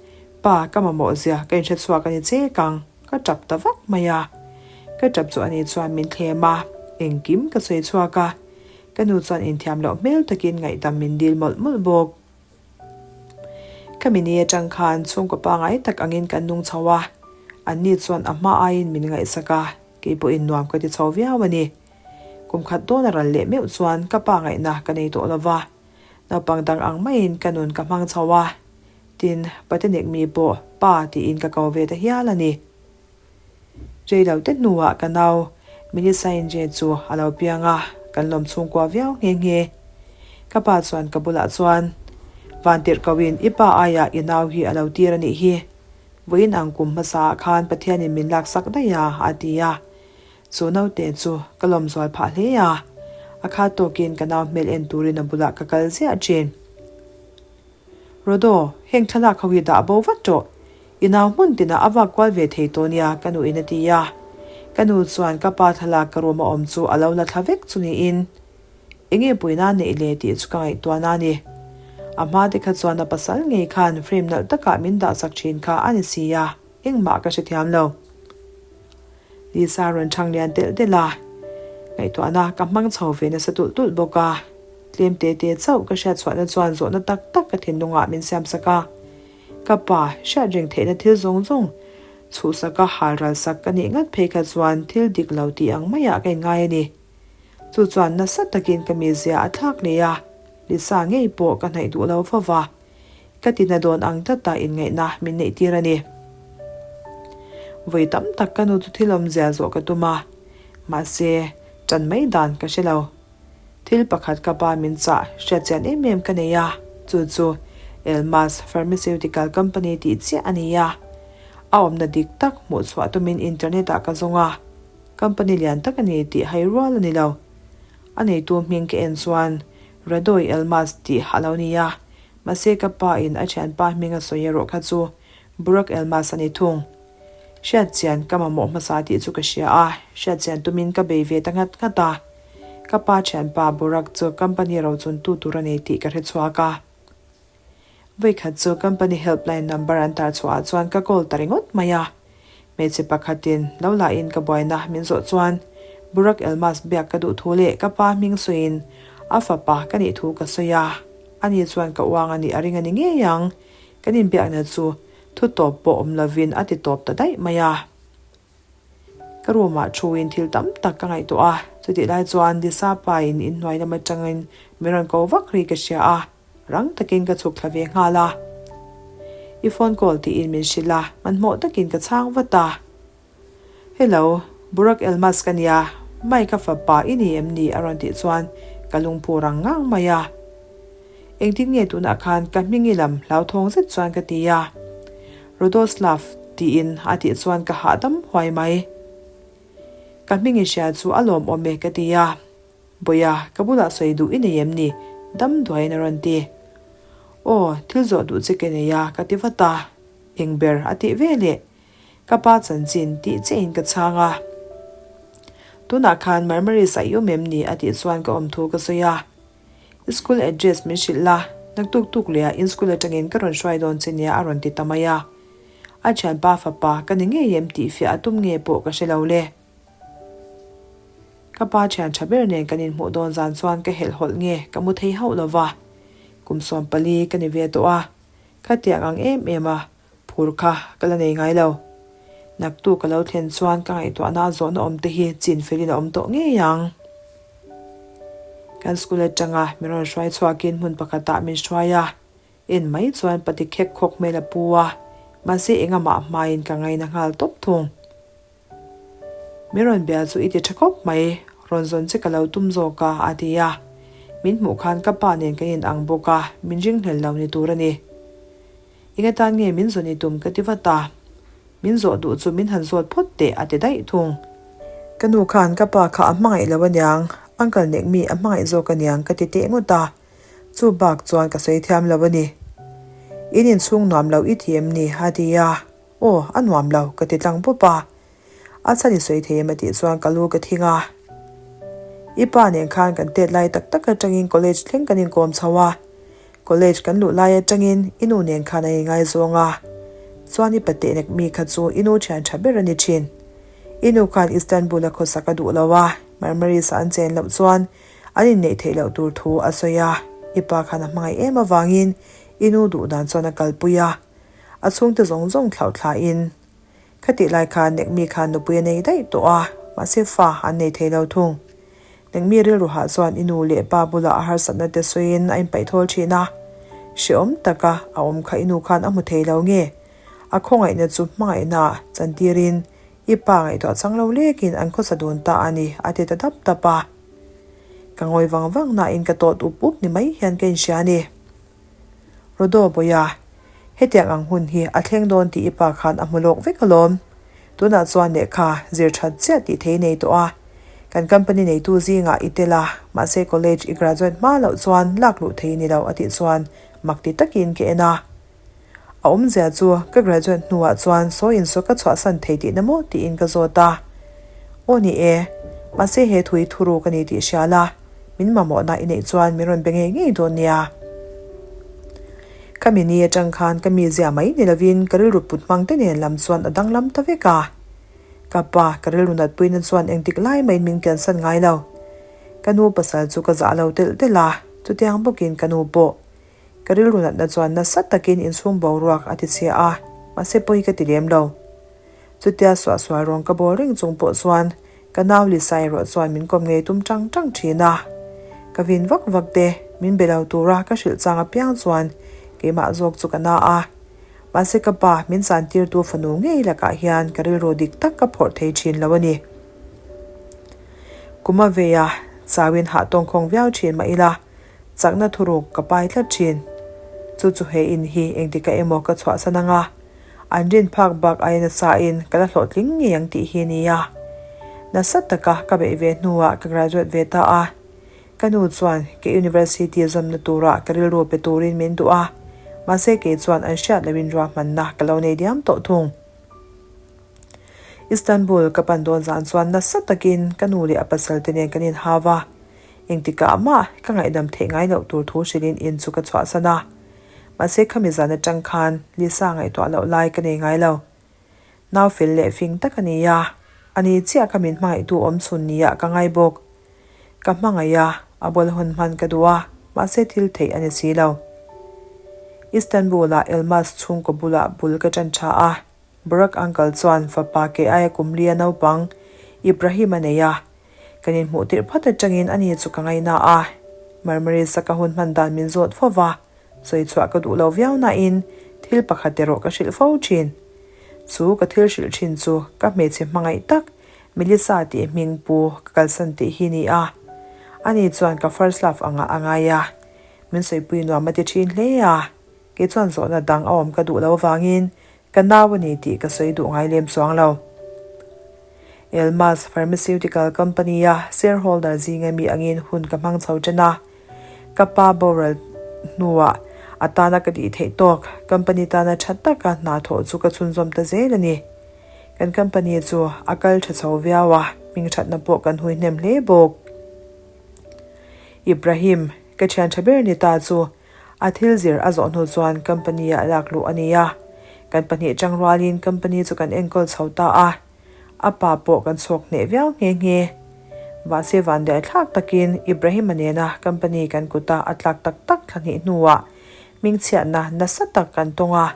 Pa, ka mamawh zia ka inhre chhuak a ni che kang, ka tap ta vak mai a. Ka tap chu ani chuan min thlem a, engkim ka sawi chhuak a. Ka nu chuan inthiam loh hmel takin ngaihdam min dil mawlh mawlh bawk. Khami ni atang khan chhungkaw pangai tak angin kan nung chho a, anni chuan a hma aiin min ngaihsak a, kei pawhin nuam ka ti chho viau a ni. Kum khat dawn a ral leh meuh chuan ka pa ngaihna ka nei tawh lo va, naupang dang ang maiin ka nun ka hmang chho a, tin, Patenek mi pawh pa tiin ka ko ve ta hial a ni. Rei lo te hnuah ka nau Melissa Inje chu a lo piang a, kan lawm chhungkua viau nghe nghe. Ka pa chuan ka bulah chuan, Vantirh koin i pa aiah i nau hi a lo tir a nih hi. Vawiin ang kum hmasaah khan Pathianin min laksak daih a, a ti a. Chu naute chu ka lawm zual phah hle a, a khat tawkin ka nau hmel en turin a bulah ka kal ziah thin. Rodo, heng thlalak ho hi dah bo vat rawh. I nau hmun tinah a vak kual ve thei tawh nia, ka nuin a ti a. Ka nu chuan ka pa thlalak ka room a awm chu a lo la thla vek chu niin. Enge puina neih le tih chu ka ngaihtuahna a ni. A hma te kha chuan a pasal ngei khan frame nalh takah min dahsak thin kha a ni si a, engmah ka hrethiam lo. Lisa rawn chhang lian telh telh a, ngaihtuahna ka hmang chho ve nasa tulh tulh bawk a. Tlem te te chauh ka hriatchhuahna chuan zawhna tak tak ka thinlungah min siamsak a. Ka pa, hriat reng theihna thil zawng zawng chhuhsaka hal ralsak ka nih ngat phei kha chuan thil dik lo tih ang maiah ka inngai a ni. Chu chuan nasa takin ka mizia a thlak leh a, Lisa ngei pawh ka hnaih duh lo fo va. Ka tina dawn ang tlata inngaihna min neih tir a ni. Vawi tam tak ka nu chu thil awmzia zawh ka tum a, mahse, ṭan mai dan ka hre lo. Thil pakhat ka pa min chah hriat chian em em ka nei a, chu chu Elmas Pharmaceutical Company tih chiah a ni a. A awmna dik tak hmuh chhuah tumin internet ah ka zawng a, company lian tak a ni tih hai rual a ni lo. A neitu hming ka en chuan Radoy Elmas tih a lo ni a, mahse ka pa in a thianpa hming a sawi erawh kha chu Burak Elmas a ni thung. Hriat chian ka mamawh hmasa tih chu ka hria a, hriat chian tumin ka bei ve ta nghat nghat a. Ka pa thianpa Burak chu company rochuntu tur a nei tih ka hre chhuak a. Vawikhat chu company helpline number an tar chhuah ah chuan ka call ta ringawt mai a. Hmeichhe pakhatin lo lahin ka buaina min zawh chuan Burak Elmas biak ka duh thu leh ka pa hming sawiin a fapa ka nih thu ka sawi a. Ani chuan ka uang a nih a ring a ni ngei ang. Kan inbiakna chu thu tawp pawh awm lovin a ti tawp ta daih mai a. Ka room ah thuin thil tam tak ka ngaihtuah a, chutih lai chuan Lisa pa in inhnuai lam atangin min rawn ko vak ri ka hria a, rang takin ka chhuk thla ve nghal a. I phone call tiin min hrilh a, hmanhmawh takin ka chhang vat a. Hello, Burak Elmas ka nia, Mike a fapa i ni em ni? a rawn tih chuan ka lungphu rang ngang mai a. Engtin nge tunah khan ka hming i lam hlauthawng zet chuan ka ti a. Rodoslav tiin a tih chuan ka hahdam huai mai. Ka hming i hria chu a lawmawm e ka ti a. Bawia, ka bulah sawi duh i nei em ni? Dam duaiin a rawn ti. Aw, thil zawh duh che ka nei a ka ti vat a. Eng ber a tih ve leh. Ka pa chanchin tih chiahin ka chhang a. Tunah khan Marmaris a i awm em ni? a tih chuan ka awm thu ka sawi a. I school address min hrilh la, naktuk tuk leh ah in school atangin ka rawn hruai dawn che nia a rawn ti ta mai a. A thianpa fapa ka ni ngei em tih fiah a tum nge pawh ka hre lo le. Ka pa thian tha ber nen kan inhmuh dawn zan chuan ka helh hawlh nge ka mu thei hauh lova. Kum 14 ka ni ve tawh a, khatiang ang em em a Phur kha ka la nei ngai lo. Naktuk ka lo thlen chuan ka ngaihtuahna a zawhna awm te hi chin felin a awm tawh ngei ang. Kan school atanga min rawn hruai chhuakin hmun pakhatah min hruai a, en mai chuan pati khek khawk hmel a pu a, mahse engamah hmain ka ngaina nghal tawp thung. Min rawn bia chu i ti tha khawp mai, rawn zawn che ka lo tum zawk a, a ti a. Min hmuh khan ka pa nen kan inang bawk a, min ringhlel lo ni tur a ni. Eng atan nge min zawn i tum ka ti vat a. Min zawh duh chu min han zawt phawt teh a ti daih thung. Ka nu khan ka pa kha a hmangaih lo aniang, uncle nek mi a hmangaih zawk aniang ka ti teh ngawt a. Chu bak chuan ka sawi thiam lo a ni. In inchhung nuam lo i ti em ni? a ti a. Aw, a nuam lo ka ti tlang pawp a. A chhan i sawi thei em a tih chuan ka lu ka thing a. I pa nen khan kan tet lai tak tak atangin college thleng kan inkawm chho a. College kan luh lai atangin i nu nen khan a ingaizawng a. Chuan i patehnek mi kha chu i nu thian tha ber a ni thin. I nu khan Istanbul a khawsak a duh lo a, Marmaris a an chen loh chuan an inneih theih loh tur thu a sawi a. I pa khan a hmangaih em avangin i nu duh dan chuan a kalpui a. A chhungte zawng zawng thlauh thlain Khatih lai khan Nekmi khan nupui a nei daih tawh a, mahse fa an nei thei lo thung. Nekmi rilru hah chuan i nu leh pa bulah a harsatna te sawiin a inpaih thawl thin a. Hrehawm taka a awm kha i nu khan a hmu thei lo nge? A khawngaihna chu hmangaihnaah chantirin i pa ngaihtuah chang lo lekin an khawsa dun ta a ni, a ti ta dap dap a. Ka ngawi vang vang nain ka tawt up up ni mai hian ka inhria a ni. Rodo Bawia, Hetiang ang hun hi a thleng dawn tih i pa khan a hmu lawk vek alawm. Tunah chuan lehkha zir that chiah tih thei nei tawh a. Kan company neitu zingah i tel a, mahse college i graduate hma loh chuan lak luh thei ni lo a tih chuan. Mak ti takin ka en a. A awmzia chu ka graduate hnuah chuan sawi insaw ka chhuahsan thei tihna maw tiin ka zawt a. Aw ni e, mahse he thu hi thuruk a ni tih hria la, min mamawhna i neih chuan min rawn be ngei ngei dawn nia. Khami ni atang khan ka mizia mai ni lovin ka rilru put hmang te nen lam chuan a danglam ta vek a. Ka pa, ka rilru natpuina chuan engtik lai mahin min kiansan ngai lo. Ka nu pasal chu ka zah lo telh telh a, chutiang bawkin ka nu pawh. Ka rilru natna chuan nasa takin inchhung boruak a ti chhia a, mahse pawi ka ti lem lo. Chutia suahsual rawn ka bawl reng chung pawh chuan ka nau Lisa erawh chuan min kawm ngei tum tang tang thin a. Ka vin vak vak te, min be lo tura ka hrilh chang apiang chuan keimah zawk chu ka na a. Mahse ka pa min chantirtu fanu ngei lakah hian ka rilru dik tak ka phawrh thei thin lo a ni. Kum a vei a, chauin hah tawngkhawng viau thin mah ila, Chakna thuruk ka pai tlat thin. Chu chu he in hi engtikah emaw ka chhuahsan anga, an rin phak bak aia nasa in ka la hlawhtling ngei ang tih hi nia. Nasa taka ka beih ve hnuah ka graduate ve ta a. Ka nu chuan ka university zawmna tura ka rilru pe turin min duh a, mahse kei chuan an hriat lohin ruahmanna ka lo nei diam tawh thung. Istanbul ka pan dawn zan chuan nasa takin ka nu leh a pasal te nen kan inhau a, engtikah mah ka ngaihdam theih ngai loh tur thu hrilhin in chu ka chhuahsan a. Mahse khami zan atang khan Lisa ngaihtuah loh lai ka nei ngai lo. Nau fel leh fing tak a ni a, ani chiah kha min hmangaihtu awm chhun nia ka ngai bawk. Ka hmangaih a, a bul hun hman ka duh a, mahse thil theih a ni si lo. Istanbul-ah Elmas chhungkaw bulah bul ka ṭan ṭha a, Burak uncle chuan fapa ke aia kum li a naupang Ibrahim a nei a, kan inhmuh tirh phawt atangin ani chu ka ngaina a, Marmaris-a ka hun hman dan min zawt fo va, sawi chhuah ka duh lo viau nain thil pakhat erawh ka hrilh fo thin. Chu ka thil hrilh thin chu ka hmeichhe hmangaih tak Melissa tih hming pu ka kalsan tih hi ni a, ani chuan ka first love angah a ngai a, min sawipui nuam a ti thin hle a. Kei chuan zawhna dang a awm ka duh lo avangin ka nau a ni tih ka sawi duh ngai lem chuang lo. Elmas Pharmaceutical Company-a shareholder zinga mi angin hun ka hmang chho ṭan a. Ka pa boral hnuah a tana ka tih theih tawk company tana ṭha taka hna thawh chu ka chhunzawm ta zel a ni. Kan company chu a kal ṭha chho viau a, hmingṭhatna pawh kan hui hnem hle bawk. Ibrahim, ka ṭhian ṭha ber ni ta chu A thil zir a zawh hnu chuan company ah lak luh a ni a, kan pahnih chang rualin company chu kan enkawl chho ta a, a pa pawh kan chhuak hneh viau nghe nghe. Mahse vandiai thlak takin Ibrahim-a nena company kan kuta a tlak tak tak thla hnih hnuah hmingchhiatna nasa tak kan tawng a,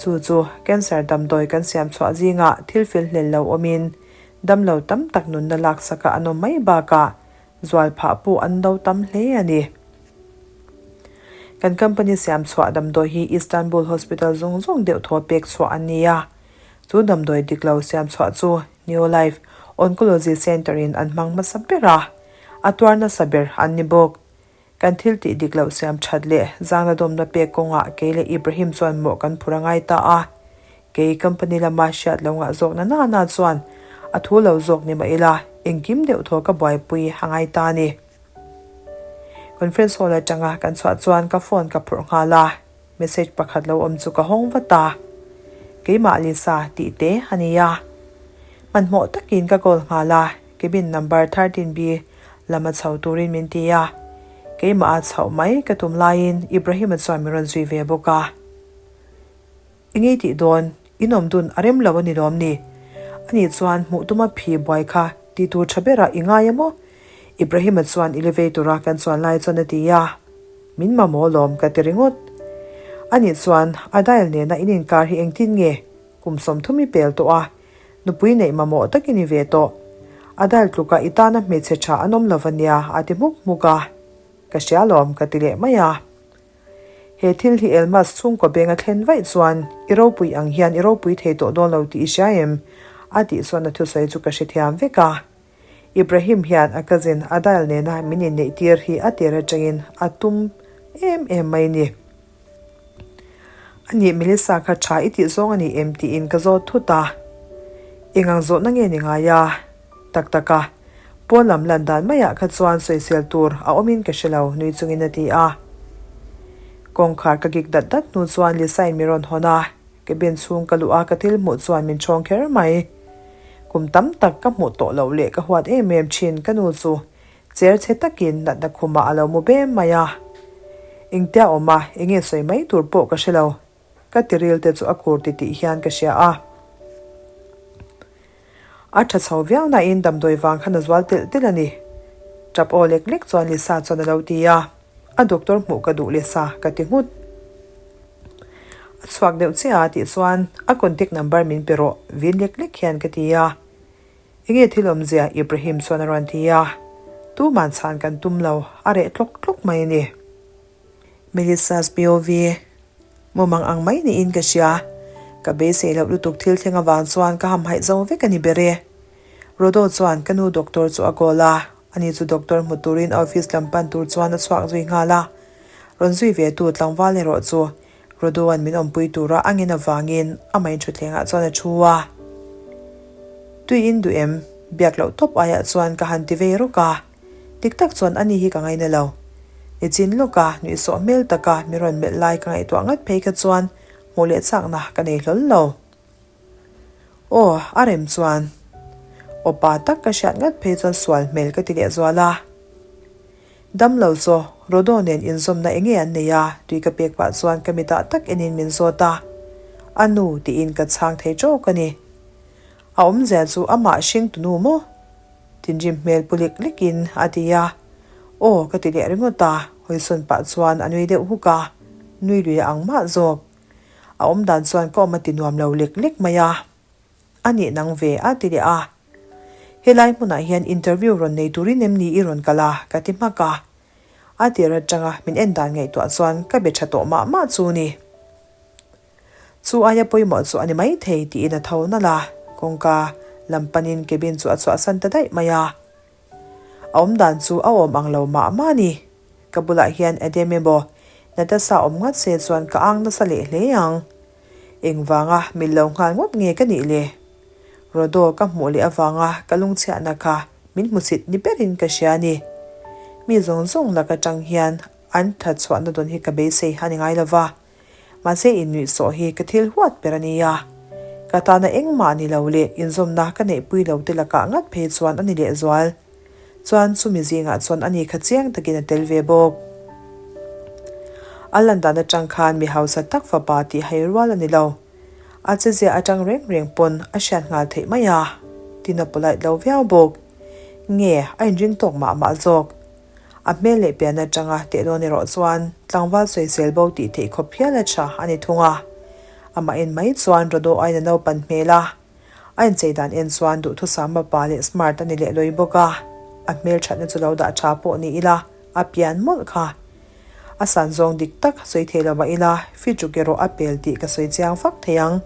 chu chu cancer damdawi kan siam chhuah zingah thil fel hlel lo awmin damlo tam tak nunna laksaka an awm mai bakah Zual phah pawh an lo tam hle a ni. Kan company siam chhuah damdawi hi Istanbul Hospital zawng zawng deuh thaw pek chhuah an ni a. Chu damdawi dik lo siam chhuah chu New Life Oncology Centre in an hmang hmasa ber a, a tuar nasa ber an ni bawk. Kan thil tih dik loh siam that leh zangna dawmna pek kawngah kei leh Ibrahim chuan mawh kan phur a ngai ta a. Kei company lama hriat lo ngah zawk na na na chuan a thu lo zawk ni mah ila engkim deuh thaw ka buaipui a ngai ta a ni. Conference hall atanga kan chhuah chuan ka phone ka phurh nghal a, message pakhat lo awm chu ka hawng vat a. Keimah Lisa tih te a ni a. Hmanhmawh takin ka call nghal a, cabin number 13B lama chho turin min ti a. Keimah a chhoh mai ka tum laiin Ibrahim-a chuan min rawn zui ve bawk a. Engei tih dawn, in awm dun a rem lo a ni lawm ni? Ani chuan hmuh tuma phi buai kha ti tur tha berah i ngai a maw? Ibrahim-a chuan elevator-a kan chuan lai chuan a ti a, Min mamawh lawm ka ti ringawt. Ani chuan a dial nena in inkar hi engtin nge? Kum 30 i pel tawh a, nupui neih mamawh tak i ni ve tawh. A dial tluka i tana hmeichhe tha an awm lo va nia a ti hmuk hmuk a. Ka hria lawm ka ti leh mai a. He thil hi Elmas chhungkaw beng a thlen vaih chuan i ropui ang hian i ropui thei tawh dawn lo tih i hria em? A tih chuan a thusawi chu ka hrethiam vek a. Ibrahim hian a cousin Adail nena min inneih tir hi a tir atangin a tum em em mai ni. Anih Melissa kha tha i tih zawng a ni em tiin ka zawt thut a. Eng ang zawhna nge ni ngai a? Tak tak a, pawn lam lan dan maiah kha chuan sawisel tur a awmin ka hre lo, nui chungin a ti a. Kawngkhar ka kik dat dat hnu chuan Lisa in min rawn hawn a, cabin chhung ka luh a ka thil hmuh chuan min ṭhawng kher mai. Kum tam tak ka hmuh tawh loh leh ka huat em em ṭhin ka nu chu cher chhe takin natna khumah a lo mu bem mai a. Engtia awm a, enge sawi mai tur pawh ka hre lo. Ka tiril te chu a kur titih hian ka hria a. A tha chho viau nain damdawi vang khan a zual telh telh a ni. Tap aw lek lek chuan Lisa chuan a lo ti a, A doctor hmuh ka duh Lisa ka ti nghut. A chhuak deuh chiah a tih chuan a contact number min pe rawh vin lek lek hian ka ti a. Enge thil awmzia Ibrahim chuan a rawn ti a, Tuman chhan kan tum lo, a reh tlawk tlawk mai a ni. Melissa's POV, Mumang ang mai niin ka hria. Ka beisei loh lutuk thil thleng avang chuan ka hamhaih zo vek a ni ber e. Rodo chuan ka nu doctor chu a call a, ani chu doctor hmu turin a office lam pan tur chuan a chhuak zui nghal a. Rawn zui ve tu tlangval erawh chu Rodo-a'n min awmpui tura a ngin avangin a main thutthlengah chuan a thu a. Tui in duh em? Biak loh tawp aiah chuan ka han ti vei rawk a. Dik tak chuan ani hi ka ngaina lo. Nichin lawka nuihsawh hmel taka min rawn melh lai ka ngaihtuah ngat phei kha chuan hmuh leh chakna ka nei hlawl lo. Aw, a rem chuan. Aw pa tak ka hriat ngat phei chuan sual hmel ka ti leh zual a. Dam lo chaw, Rodo nen inzawmna enge an nei a, tui ka pek pah chuan ka mitah tak enin min zawt a. A nu tiin ka chhang thei tawk a ni. A awmzia chu amah hring tunu maw? Thinrim hmel pu lek lekin a ti a, Aw ka ti leh ringawt a, hawisawn pah chuan a nui deuh huk a, nui lui a ang mah zawk. A awm dan chuan ka awm a ti nuam lo lek lek mai a. A nih nang ve a ti leh a. Helai hmunah hian interview rawn nei turin em ni i rawn kal a? ka ti hmak a. A tir atanga min en dan ngaihtuah chuan ka be tha tawh mah mah chu ni. Chu aia pawimawh chu a ni mai thei tiin a tho nalh a, kawngka lam panin cabin chu a chhuahsan ta daih mai a. A awmdan chu a awm ang lo mah mah a ni. Ka bulah hian Adam emaw Natasha awm ngat se chuan ka ang nasa leh hle ang. Engvanga mil lo nghal ngawt nge ka nih le? Rodo ka hmuh leh avanga ka lungchhiahna kha min hmusit ni berin ka hria a ni. Mi zawng zawng lak atang hian an thatchhuahna dawn hi ka beisei a ni ngai lova. Mahse innuihsawh hi ka thil huat ber a nia. Ka tana engmah ni lo leh inzawmna ka neihpui lo te lakah ngat phei chuan a ni lehzual. Chuan chumi zingah chuan ani kha chiang takin a tel ve bawk. A lan dan atang khan mi hausa tak fapa tih hai rual a ni lo. A chezia atang reng reng pawn a hriat nghal theih mai a. Tin a polite lo viau bawk. Nge a inring tawk mah mah zawk. A hmel leh pian atanga teh dawn erawh chuan tlangval sawisel bo tih theih khawp hial a tha a ni thung a. Amah en mai chuan Rodo aiin a naupan hmel a, a inchei dan en chuan duhthusam a pa leh smart a ni leh lawi bawk a, a hmel thatna chu lo dah tha pawh ni ila a pian mawlh kha. A san zawng dik tak sawi thei lo mah ila fichuk erawh a pel tih ka sawi chiang fak thei ang.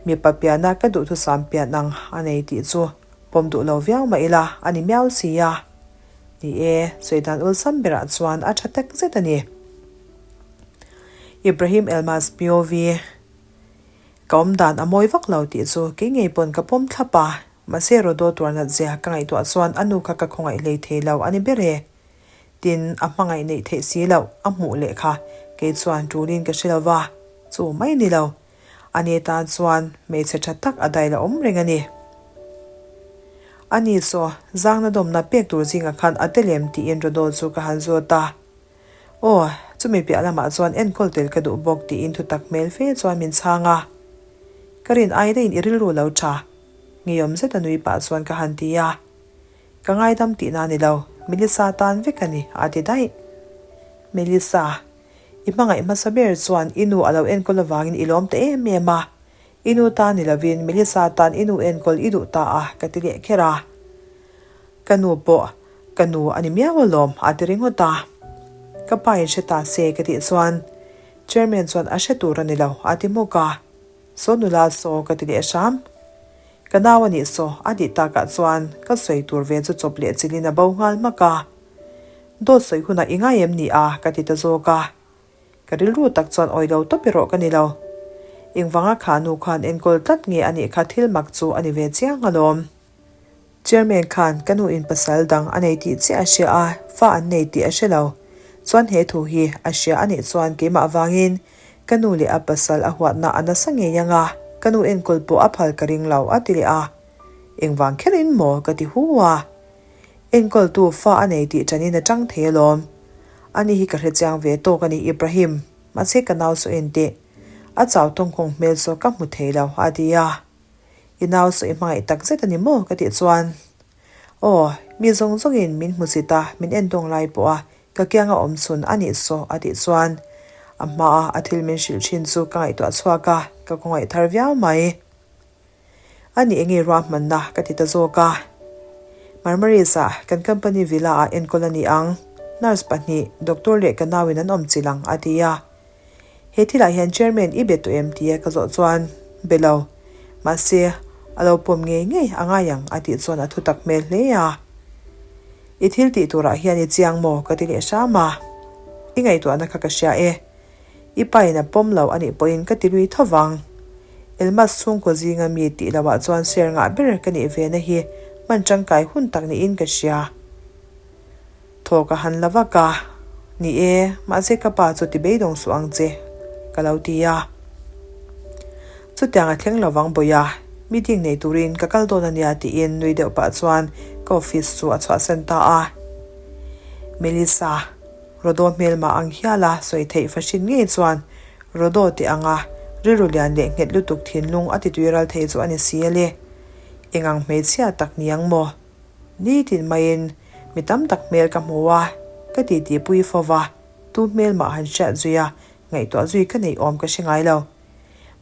Mipa piana ka duhthusam pian ang a nei tih chu pawm duh lo viau mah ila a ni miau si a. Ni e, sawi dan awlsam berah chuan a tha tak zet a ni. Ibrahim Elmas POV, Ka awm dan a mawi vak lo tih chu kei ngei pawn ka pawm thlap a, mahse Rodo tuarnat zia ka ngaihtuah chuan a nu kha ka khawngaih hlei thei lo a ni ber e. Tin, a hmangaih neih theih si loh a hmuh leh kha kei chuan tulin ka hre lo va, chu mai ni lo. Ani tan chuan hmeichhe tha tak a dail a awm reng a ni. Ani saw, zangna dawmna pek tur zingah khan a tel em tiin Rodo chu ka han zawt a. Aw, chumi piah lamah chuan enkawl tel ka duh bawk tiin thutak hmel fe chuan min chhang a. Ka rin ai daihin i rilru lo tha. Ngeiawm zet a nui pah chuan ka han ti a. Ka ngaidam tihna a ni lo, Melissa tan vek a ni, a ti daih. Melissa. I hmangaih hmasa ber chuan i nu a lo enkawl avangin i lawm ta em em a, i nu ta ni lovin Melissa tan i nu enkawl i duh ta a ka ti leh kher a. Ka nu pawh ka nu a ni miau alawm a ti ringawt a. Ka pa in hre ta se ka tih chuan Chairman chuan a hre tur a ni lo a ti hmuk a. Saw nula saw ka ti leh hram. Ka nau a nih saw a tih takah chuan ka sawi tur ve chu chawp leh chilhin a bo nghal hmak a. Dawt sawi hunah i ngai em ni a? ka ti ta zawk a. Ka rilru tak chuan awi lo tawp erawh ka ni lo. Engvanga kha nu khan enkawl tlat nge a nih kha thil mak chu a ni ve chiang alawm. Chairman khan ka nu in pasal dang a nei tih chiah a hria a, fa an nei tih a hre lo. Chuan he thu hi a hria a nih chuan keimah vangin ka nu leh a pasal a huatna a nasa ngei ang a, ka nu enkawl pawh a phal ka ring lo a ti leh a. Engvang kherin maw ka ti hu a. Enkawltu fa a nei tih ṭanin a ṭang thei alawm. Ani hi ka hrechiang ve tawk a ni Ibrahim, mahse ka nau saw en teh. A chau tawngkhawng hmel saw ka hmu thei lo a ti a. I nau saw i hmangaih tak zet a ni maw ka tih chuan Aw, mi zawng zawngin min hmu chit a, min endawng lai pawh a, ka kianga awm chhun a nih saw a tih chuan a hmaa a thil min hrilh thin chu ka ngaihtuah chhuak a, ka khawngaih thar viau mai. A nih enge ruahmanna ka ti ta zawk a. Marmaris ah kan company villa ah enkawl a ni ang, nurse pahnih, doctor leh ka nauin an awm chilh ang a ti a. He thilah hian chairman i be tawh em tia ka zawh chuan, Be lo. Mahse, a lo pawm ngei ngei a ngai ang a tih chuan a thu tak hmel hle a. I thil tih turah hian i chiang maw? ka ti leh hram a. I ngaihtuahna kha ka hria e. I pain a pawm lo a nih pawhin ka ti lui tho vang. Elmas chhungkaw zinga mi tih loah chuan share ngah ber ka nih ve na hi hman tangkai hun tak niin ka hria. Thaw ka han la vak a, Ni e, mahse ka pa chu ti beidawng suh ang che, ka lo ti a. Chutiang a thleng lovang Bawia, meeting nei turin ka kal dawn a nia tiin nui deuh pah chuan ka office chu a chhuahsan ta a. Melissa, Rodo hmelmah ang hiala sawi theih fahrin ngei chuan Rodo tih anga rilru lian leh nghet lutuk thinlung a titui ral thei chu a ni si a le. Eng ang hmeichhia tak ni ang maw? Nitin maiin mi tam tak hmel ka hmu a, ka titi pui fo va, tu hmel mah han hriat zui a, ngaihtuah zui ka neih awm ka hre ngai lo.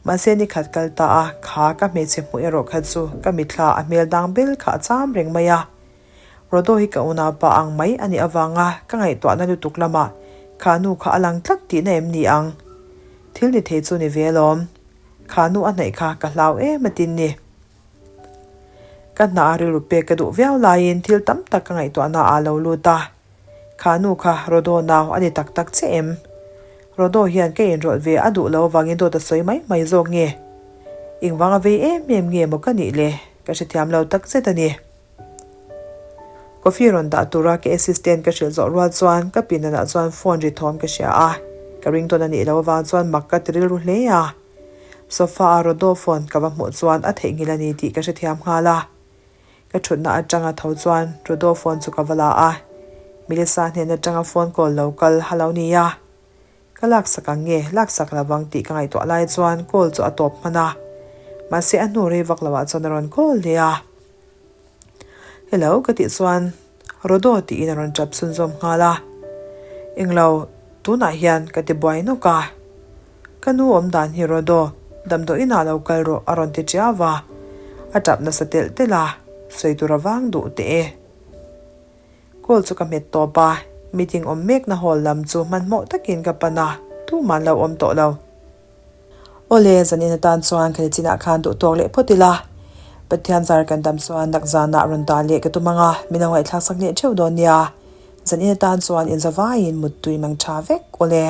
Mahse ni khat kal ta a, kha ka hmeichhe hmuh erawh kha chu ka mitthla a hmel dang bel kha a cham reng mai a. Rodo hi ka unaupa ang mai a nih avanga ka ngaihtuahna lutuk lamah kha nu kha a lang tlat tihna em ni ang? Thil ni thei chu ni ve alawm. Kha nu a hnaih kha ka hlau em atin ni. Ka hna a rilru pek ka duh viau laiin thil tam tak ka ngaihtuahna ah a lo lut a. Kha nu kha Rodo nau a ni tak tak che em? Rodo hian ka inrawlh ve a duh lo avangin dawt a sawi mai mai zawk nge? Engvang a vei em em nge maw ka nih le? Ka hrethiam lo tak zet a ni. Coffee rawn dah tura ka assistant ka hrilh zawh rual chuan ka pindanah chuan phone ri thawm ka hria a, ka ringtawn a nih loh avang chuan mak ka ti rilru hle a. Sofa a Rodo phone ka va hmuh chuan a theihnghilh a ni tih ka hrethiam nghal a. Ka thutna atanga tho chuan Rodo phone chu ka va la a, Melissa hnen atanga phone call lo kal ha lo nia. Ka laksak ang nge, laksak lo vang tih ka ngaihtuah lai chuan call chu a tawp hman a. Mahse a hnu rei vak loah chuan a rawn call leh a. Hello ka tih chuan Rodo tiin a rawn tap chhunzawm nghal a. Englo, tunah hian ka ti buai nawk a. Ka nu awm dan hi Rodo, damdawi inah lo kal rawh a rawn ti tiau a. A tap nasa telh telh a, sawi tur a vang duh teh e. Call chu ka hmet tawp a, meeting awm mekna hall lam chu hmanhmawh takin ka pan a, tumah an lo awm tawh lo. Awle, zanin atan chuan ka nichinah khan duh tawk leh phawt ila. Pathian zar kan dam chuan nak zanah rawn dah leh ka tum ang a, min lo ngaihthlak sak leh theuh dawn nia. Zanin atan chuan inzavaiin muttui mang tha vek, awle.